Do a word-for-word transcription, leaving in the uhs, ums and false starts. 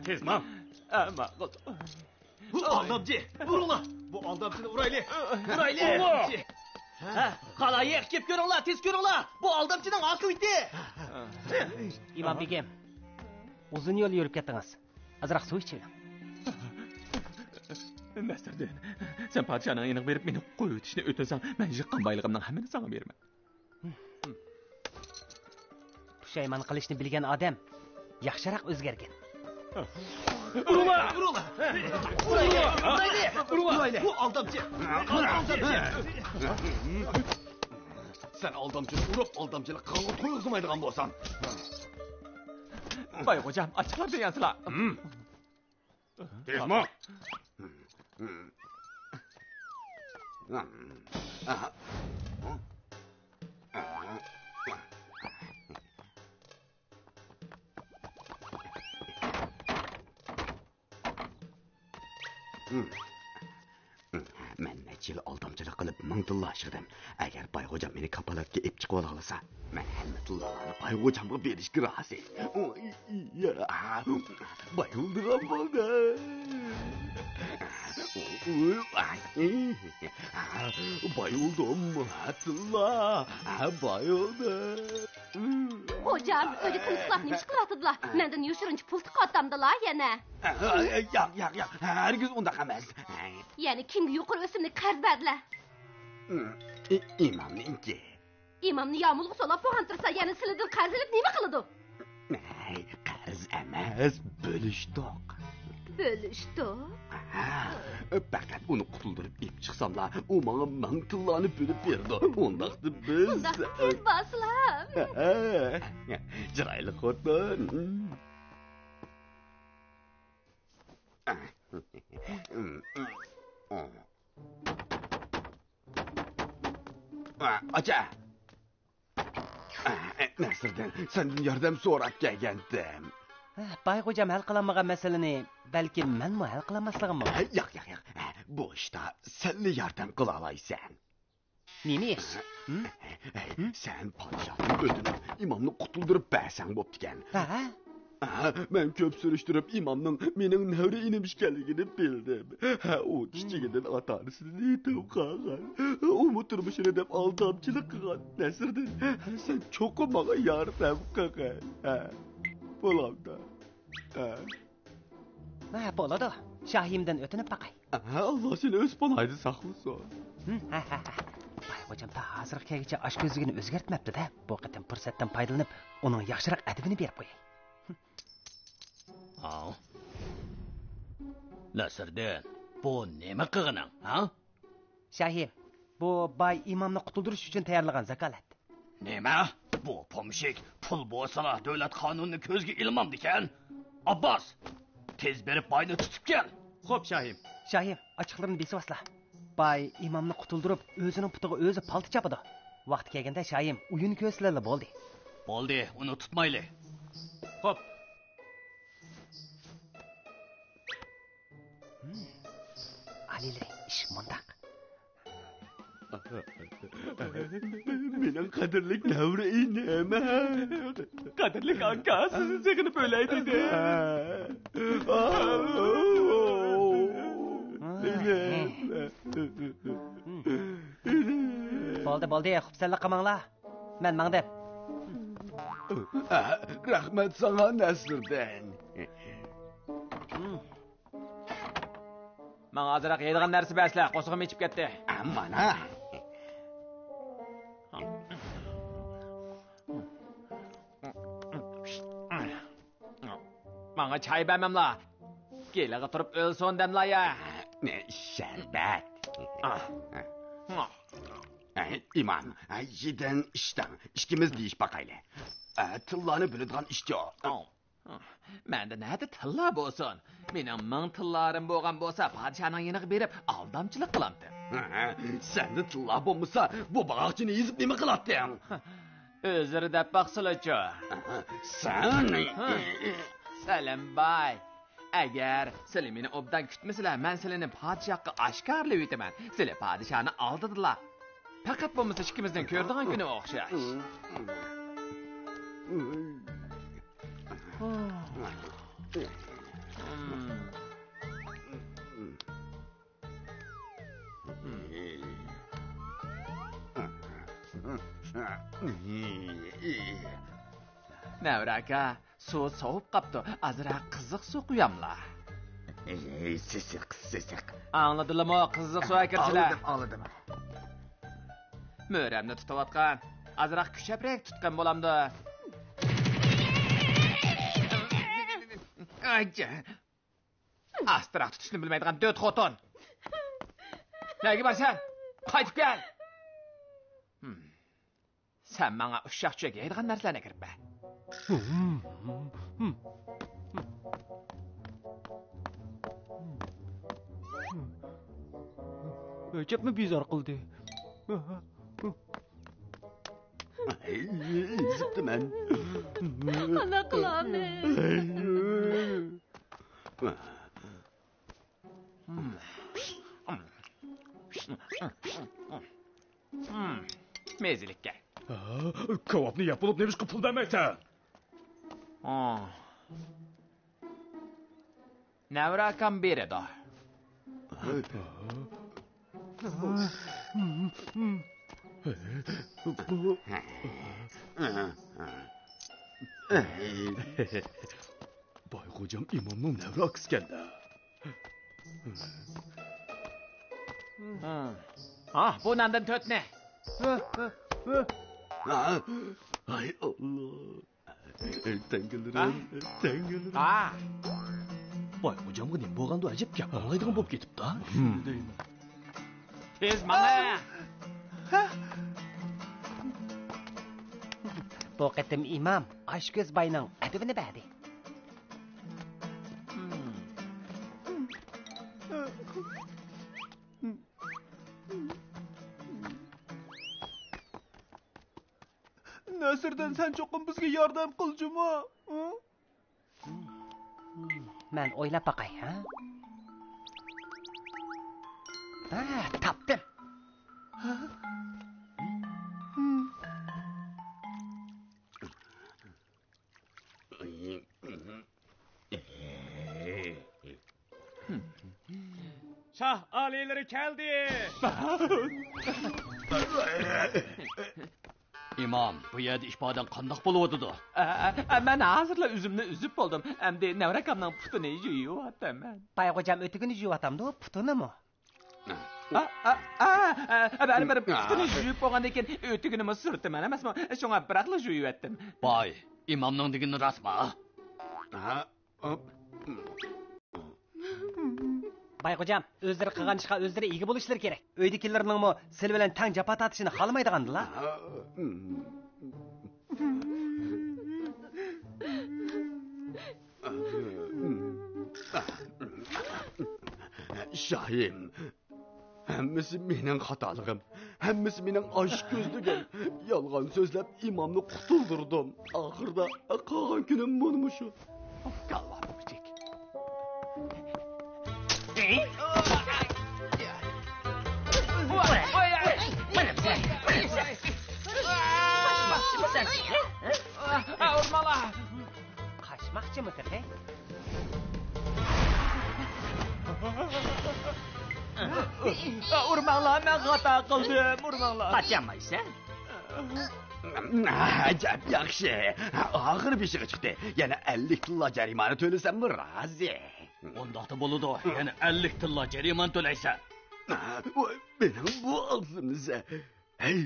تېز ماڭ. ئەمما بۇ ئالدامچى! ئۇرۇڭلار! بۇ ئالدامچىنى ئۇرايلى! ئۇرايلى! ئۇرۇڭلار! ھە، خالايىق، كېلىپ كۆرۈڭلار، تېز كۆرۈڭلار! بۇ ئالدامچىنىڭ ئاقىۋىتى! ئىمام بېگىم، ئۇزۇن يول يۈرۈپ كەتتىڭىز. ئازراق سۇ ئىچىۋېلىڭ. نەسىردىن، سەن پادىشاھنىڭ يېنىغا بېرىپ مېنى قويۇۋېتىشنى ئۆتۈنسەڭ، مەن يىغقان بايلىقىمنىڭ ھەممىنى ساڭا بېرىمەن. پۇشايمان قىلىشنى بىلگەن ئادەم ياخشىراق ئۆزگەرگەن. ئۇرۇڭلار! ئۇرۇڭلار! ئۇرۇڭلار! بۇ ئالدامچى! ئالدامچى! سەن ئالدامچىنى ئۇرۇپ، ئالدامچىلىق قىلغانغا تويغۇزمايدىغان بولسام. باي خوجام، ئاچچىقلاپ دېگەنسىلا. تېزمۇ؟ مەن نەچچە يىل ئالدامچىلىق قىلىپ، مىڭ تىللا ئىشلىدىم. ئەگەر باي خوجام مېنى كاپالەتكە ئېلىپ چىقىۋالالايسا، مەن ھەممە تىللالارنى باي خوجامغا بېرىشكە رازى. ئوي، يا، باي بولىدىغان بولدى. ئوي، ئاي، باي بولدۇم. تىللا، باي بولدۇم. خوجام، ئۆيدە تىمسىھلار نېمە ئىش قىلىۋاتىدىلا؟ مەندىن يوشۇرۇنچە پۇل تىقىۋاتامدىلا يەنە؟ ياق، ياق، ياق، ھەرگىز ئۇنداق ئەمەس. يەنە كىمگە يۇقىرى ئۆسۈملۈك قەرز بەردىلە؟ ئىمامنىڭكى. ئىمامنى يامۇلغا سولاپ بولغان تۇرسا، يەنە سىلىدىن قەرز ئېلىپ نېمە قىلىدۇ؟ قەرز ئەمەس، بۆلۈشتۇق. بۆلۈشتۇق؟ ھە، پەقەت ئۇنى قۇتۇلدۇرۇپ ئېلىپ چىقساملا، ئۇ ماڭا مىڭ تىللانى بۆلۈپ بېرىدۇ. ئۇنداقتا بىز ئۇنداقتا تېز بارسىلا. چىرايلىق خوتۇن. ئاچا! نەسىردىن، سەندىن ياردەم سوراپ كەلگەنتىم. باي خوجام ھەل قىلالمىغان مەسىلىنى بەلكىم مەنمۇ ھەل قىلالماسلىقىم مۇمكىن. ياق، ياق، ياق. بۇ ئىشتا سەنلا ياردەم قىلالايسەن. نېمە ئىش؟ سەن پادىشاھتىن ئۆتۈنۈپ، ئىمامنى قۇتۇلدۇرۇپ بەرسەڭ بوپتىكەن. ھە؟ ھە، مەن كۆپ سۈرۈشتۈرۈپ، ئىمامنىڭ مېنىڭ نەۋرە ئىنىم ئىكەنلىكىنى بىلدىم. ھە، ئۇ كىچىكىدىن ئاتا-ئانىسىدىن يېتىم قالغان. ئۇمۇ تۇرمۇشىنى دەپ ئالدامچىلىق قىلغان. نەسىردىن، سەن چوقۇم ماڭا ياردەم قىلغىن. ھە، بولامدۇ؟ ھە. ھە، بولىدۇ. شاھىمدىن ئۆتۈنۈپ باقاي. ھە، ئاللا سېنى ئۆز پاناھىدا ساقلىسۇن. ھە، ھە، ھە. باي خوجام تا ھازىرغا كەلگۈچە ئاشكۆزلۈكىنى ئۆزگەرتمەپتۇ-دە. بۇ قېتىم پۇرسەتتىن پايدىلىنىپ، ئۇنىڭ ياخشىراق ئەدىپىنى بېرىپ قوياي. ھاۋ. نەسىردىن، بۇ نېمە قىلغىنىڭ، ھا؟ شاھىم، بۇ باي ئىمامنى قۇتۇلدۇرۇش ئۈچۈن تەييارلىغان زاكالەت. نېمە؟ بۇ پومشىك پۇل بولسىلا دۆلەت قانۇنىنى كۆزگە ئىلمامدىكەن؟ ئابباس، تېز بېرىپ باينى تۇتۇپ كەل. خوپ، شاھىم. شاھىم، ئاچچىقلىرىنى بېسىۋاسلا. باي ئىمامنى قۇتۇلدۇرۇپ، ئۆزىنىڭ پۇتىغا ئۆزى پالتا چاپىدۇ. ۋاقتى كەلگەندە شاھىم ئويۇن كۆرسىلەرلا بولدى. بولدى، ئۇنى تۇتمايلى. خوپ. ئالىيلىرى، ئىش مۇنداق. مېنىڭ قەدىرلىك نەۋرە ئىنىم. قەدىرلىك ئاكا، سىزنى سېغىنىپ ئۆلەي دېدى. بولدى، بولدى، خۇپسەنلىك قىلماڭلار. مەن ماڭدىم. رەھمەت ساڭا، نەسىردىن. ماڭا ئازراق يەيدىغان نەرسە بەرسىلە، قورسىقىم ئېچىپ كەتتى. مانا. ماڭا چاي بەرمەملا. گېلىغا تۇرۇپ ئۆلسۇن دەملا يا. شەربەت. ئىمام، يېدىڭ، ئىچتىڭ. ئىككىمىز دېيىشىپ باقايلى. تىللانى بۆلىدىغان ئىش يوق. مەندە نەدە تىللا بولسۇن؟ مېنىڭ مىڭ تىللارىم بولغان بولسا، پادىشاھنىڭ يېنىغا بېرىپ ئالدامچىلىق قىلامتىم. سەندە تىللا بولمىسا، بۇ باغاقچىنى ئېزىپ نېمە قىلاتتىڭ؟ ئۆزرە دەپ باقسىلىچۇ. سەن. سەلەم باي. ئەگەر سىلى مېنى ئوبدان كۈتمىسىلە، مەن سىلىنى پادىشاھقا ئاشكارىلىۋېتىمەن. سىلى پادىشاھنى ئالدىدىلا. پەقەت بولمىسا ئىككىمىزنىڭ كۆرىدىغان كۈنى ئوخشاش. نەۋرە ئاكا، سۇ سوۋۇپ قاپتۇ، ئازراق قىزىق سۇ قۇياملا. سېسىق، سېسىق. ئاڭلىدىلىمۇ، قىزىق سۇ ئەكىرسىلە. ئاڭلىدىم، ئاڭلىدىم. مۈرەمنى تۇتۇۋاتقان. ئازراق كۈچەپرەك تۇتقان بولامدۇ؟ ئاستىراق تۇتۇشنى بىلمەيدىغان دۆت خوتۇن. نەگە بارسەن؟ قايتىپ كەل. سەن ماڭا ئۇششاق چۆگەيدىغان نەرسىلەرنى ئەكىرىپ بەر. ئۆچەپمۇ بىزار قىلدى. ئېزىپتىمەن. قانداق قىلامىز؟ مېزىلىككە. كاۋاپنى يەپ بولۇپ نېمىشقا پۇل بەرمەيسەن؟ نەۋرە ئاكام بېرىدۇ. باي خوجام ئىمامنىڭ نەۋرە ئاكىسىكەن-دە. ھا، بۇ ناندىن تۆتنى. ھاي ئاللا. تەڭگىلىرىم، تەڭگىلىرىم. باي خوجامغا نېمە بولغاندۇ ئەجەب، گەپ ئاڭلايدىغان بولۇپ كېتىپتۇ. تېز ماڭە. بۇ قېتىم ئىمام ئاشكۆز باينىڭ ئەدىپىنى بەردى. نەسىردىن، سەن چوقۇم بىزگە ياردەم قىل جۇمۇ. مەن ئويلاپ باقاي، ھە؟ ھە، تاپتىم. شاھ ئالىيلىرى كەلدى! ئىمام، بۇ يەردە ئىپادەڭ قانداق بولۇۋاتىدۇ؟ ئە، ئە، ئە، مەن ھازىرلا ئۆزۈمنى ئۈزۈپ بولدۇم. ئەمدى نەۋرە ئاكامنىڭ پۇتىنى يۇيۇۋاتىمەن. باي خوجام ئۆتۈكىنى يۇيۇۋاتامدۇ، پۇتىنىمۇ؟ ئا، ئا، ئا، ئا، بەرىبىر پۇتىنى يۇيۇپ بولغاندىن كېيىن ئۆتۈكىنىمۇ سۈرتىمەن ئەمەسمۇ؟ شۇڭا بىراقلا يۇيۇۋەتتىم. باي، ئىمامنىڭ دېگىنى راستمۇ؟ ھە؟ باي خوجام، ئۆزلىرى قىلغان ئىشقا ئۆزلىرى ئىگە بولۇشلىرى كېرەك. ئۆيدىكىلىرىنىڭمۇ سىلى بىلەن تەڭ جاپا تارتىشىنى خالىمايدىغاندىلا. شاھىم، ھەممىسى مېنىڭ خاتالىقىم، ھەممىسى مېنىڭ ئاچكۆزلۈكۈم. يالغان سۆزلەپ ئىمامنى قۇتۇلدۇردۇم. ئاخىرىدا قالغان كۈنۈم مانا مۇشۇ. كاللا بوغچىك. ئۇرماڭلار! قاچماقچىمۇ تېخى؟ ئۇرماڭلار، مەن خاتا قىلدىم، ئۇرماڭلار. قاچالمايسەن. ئەجەب ياخشى. ئاخىرى بېشىغا چىقتى. يەنە ئەللىك تىللا جەرىمانە تۆلىسەممۇ رازى. ئۇنداقتا بولىدۇ، يەنە ئەللىك تىللا جەرىمانە تۆلەيسەن. ۋاي، مېنىڭ بۇ ئاغزىمنى سە-، ھەي.